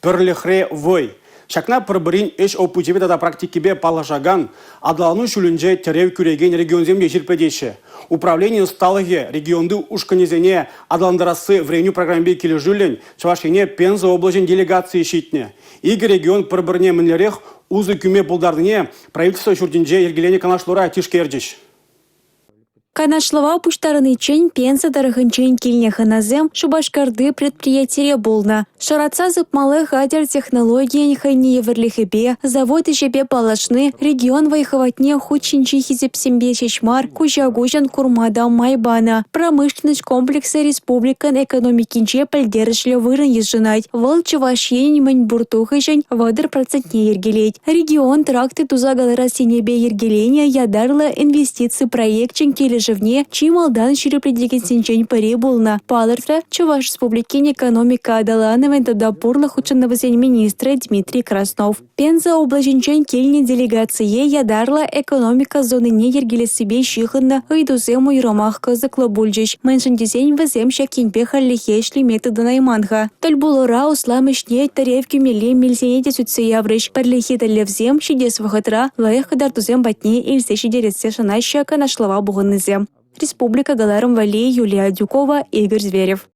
Пӗрлӗхре – вӑй. Ҫакна пӗр-пӗрин ӗҫ опычӗпе тата практикипе паллашакан, аталану ҫулӗнче тӗрев кӳрекен регионсем те ҫирӗплетеҫҫӗ. «Управлени ӑсталӑхӗ регионти ушкӑнӗсене аталантарасси» вӗренӳ программипе килӗшӳллӗн Чӑваш Ене Пенза облаҫӗн делегацийӗ ҫитнӗ. Икӗ регион пӗр-пӗрне мӗнлерех усӑ кӳме пултарнине Правительство ҫуртӗнче йӗркеленӗ канашлура тишкерчӗҫ. Канашлӑва пуҫтарӑниччен Пенза тӑрӑхӗнчен килнӗ хӑнасем Шупашкарти предприятире пулнӑ. Шӑратса сыпмалли хатӗр технологийӗн хӑйне евӗрлӗхӗпе, завод ӗҫӗпе паллашни регион вӑй-хӑватне хут ҫинчи хисепсемпе ҫеҫ мар, куҫа-куҫӑн курма та май панӑ. Промышленноҫ комплексӗ республикӑн экономикинче пӗлтерӗшлӗ вырӑн йышӑнать. Вӑл Чӑваш Енӗн мӗн пур тухӑҫӗн 30 процентне йӗркелет. Регион трактор туса кӑларас енӗпе йӗркеленӗ ятарлӑ инвестици проекчӗн килӗшӗвне чи малтан ҫирӗплетекенсенчен пӗри пулнӑ, палӑртрӗ Чӑваш Республикин экономика аталанӑвӗн тата пурлӑх хутшӑнӑвӗсен министрӗ Дмитрий Краснов. Пенза облаҫӗнчен килнӗ делегацие ятарлӑ экономика зонине йӗркелессипе ҫыхӑннӑ ыйтусем уйрӑмах кӑсӑклӑ пулчӗҫ, мӗншӗн тесен вӗсем ҫак енпе хальлӗхе ӗҫлеме тытӑнайман-ха. Тӗл пулура услам ӗҫне тӗрев кӳмелли мелсене те сӳтсе яврӗҫ. Пӗрлехи тӗллевсем ҫитес вӑхӑтра лайӑх кӑтартусем патне илсе ҫитерессе шанаҫҫӗ канашлӑва пухӑннисем. Республика кӑларӑм валли Юлия Адюкова, Игорь Зверев.